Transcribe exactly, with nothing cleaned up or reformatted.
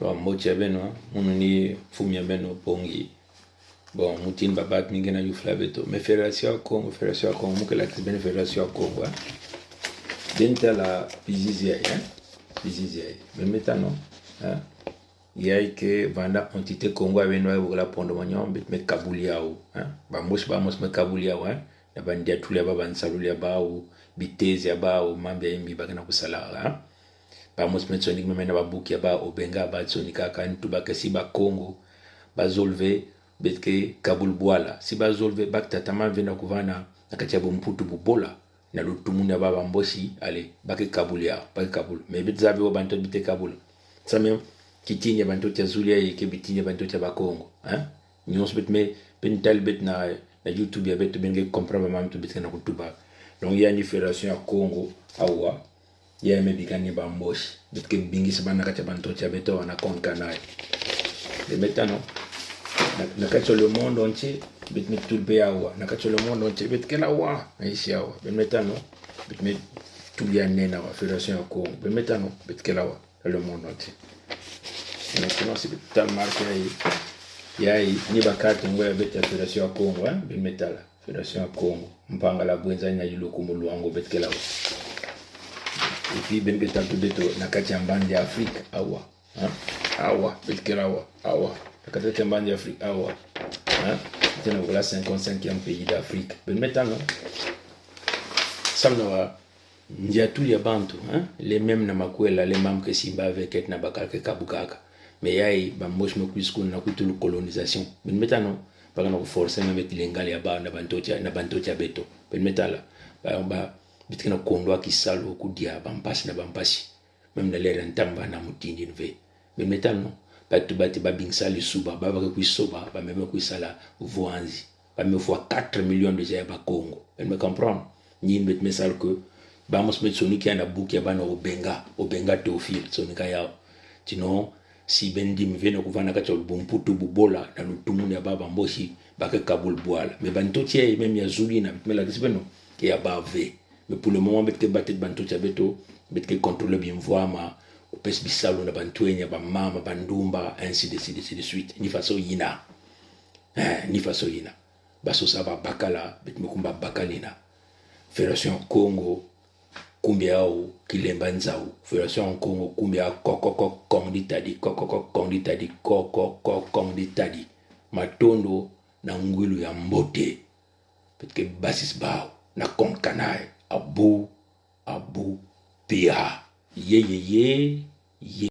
Bon, mbote ya beno, munu ni fumi ya beno Pongi. Bon, mu tin ba bat mi gena yufla beto. Me Fédération ya Kongo, Fédération ya Kongo, mu ke lakisi beno Fédération ya Kongo, hein. Den tala bizizi ya, hein. Bizizi ya. Me me tano, hein. Ya ke vanda entité Kongo ya beno ya bokila Pondo Manyon, bet me kabul ya o, hein. Ba mos, ba mos me kabul ya o, hein. Na ba ndia tuli ya ba, ba nsalul ya ba o, bitezi ya ba o, mambi ya imbi ba gena kusala, hein. Ba mos me tsoni ki me me na ba buki ya ba o, benga ba tsoni kaka ntu ba ke si ba Kongo, ba zolve, bet ke kabul bwala. Si ba zolve, ba ke tata mambi na kuvana, na kati ya bu Mputu bu Bola. Na lutumun ya ba ba Mbosi, ale, ba ke kabul ya, ba ke kabul. Me bet zave o banto bet ke kabul. Sa me, kitin ya banto ya zuli ya ke bitin ya banto ya ba Kongo, hein? Nyons bet me, ben tal bet na, na YouTube ya beto ben ke comprendre ba mam tu bet ke na kutuba. Donc, ya ni Fédération ya Kongo, awa. Ya me bikan ni ba Mbosi. Bet ke bingisa ba na kati ya banto ya beto na Konkanai. Be me tano. Na, na kati ya le monde entier, bet me tulbe awa. Na kati ya le monde entier, bet ke lawa. Na isi awa. Be me tano. Bet me tuli ya nen awa. Fédération ya Kongo. Be me tano. Bet ke lawa. Le monde entier. Maintenant, si bet tal marqué ya i. Ya i, ni ba carte ngwe bet ya Fédération ya Kongo, hein, be me tala. Fédération ya Kongo. Mpangala, Bouenza, Niari, Lékoumou, Loango, bet ke lawa. Et puis, ben ke tal tu beto, na kati ya Mbandi Afrique, awa. Hein? Awa, bet ke lawa, awa. Na kati ya Mbandi Afrique, awa. Hein? Tena voilà cinquante-cinquième pays d'Afrique. Ben me tano. Sam na wa, ndia tuli ya bantu, hein? Le même na Makuela, le mam ke simba avec et na bakal ke kabukaka. Me ya i, ba Mbosi me kwi skun na kwi tulu colonisation. Ben me tano, ba gana ku forcer me met lengal ya ba na banto ya, na banto ya beto. Ben me tala, ba, ba, bet ke na kondwa ki salu ku dia, ba mpasi na ba mpasi. Même na lera ntamba na mutindin ve. Ben me tano, ba tu ba ti ba bing sali suba, ba ba ke kwi soba, ba me me kwi sala voanzi. Ba me fwa quatre millions déjà ya ba Kongo. Ben me comprendre. Ni met me sal ke, ba mos me tsoni ki ya na buki ya ba na o benga, o benga Théophile, tsoni ka ya. Sinon, si ben di me ve na kuvana kati ya bu Mputu bu Bola, na lutumun ya ba ba Mbosi, ba ke kabul bwala. Me banto ya, même ya zuli na, me lakisi beno, ke ya ba ve. Mais pour le moment, bet ke batet banto ya beto, bet ke contrôler bimvwama, ku pes bisalu na banto enya, ba mama, ba ndumba, ainsi de suite, ainsi de suite. Ni faso yina. Eh, ni faso yina. Ba sosa ba bakala, bet me kumba bakalina. Fédération Kongo, kumbi ya o, kilemba nzau. Fédération Kongo, kumbi ya ko, ko, ko, kong di tadi, ko, ko, ko, kong di tadi, ko, ko, ko, kong di tadi. Matondo, na ngwilu ya mbote. Bet ke basis bao, na Konkanai, abu, abu, pia. Ye, ye, ye, ye.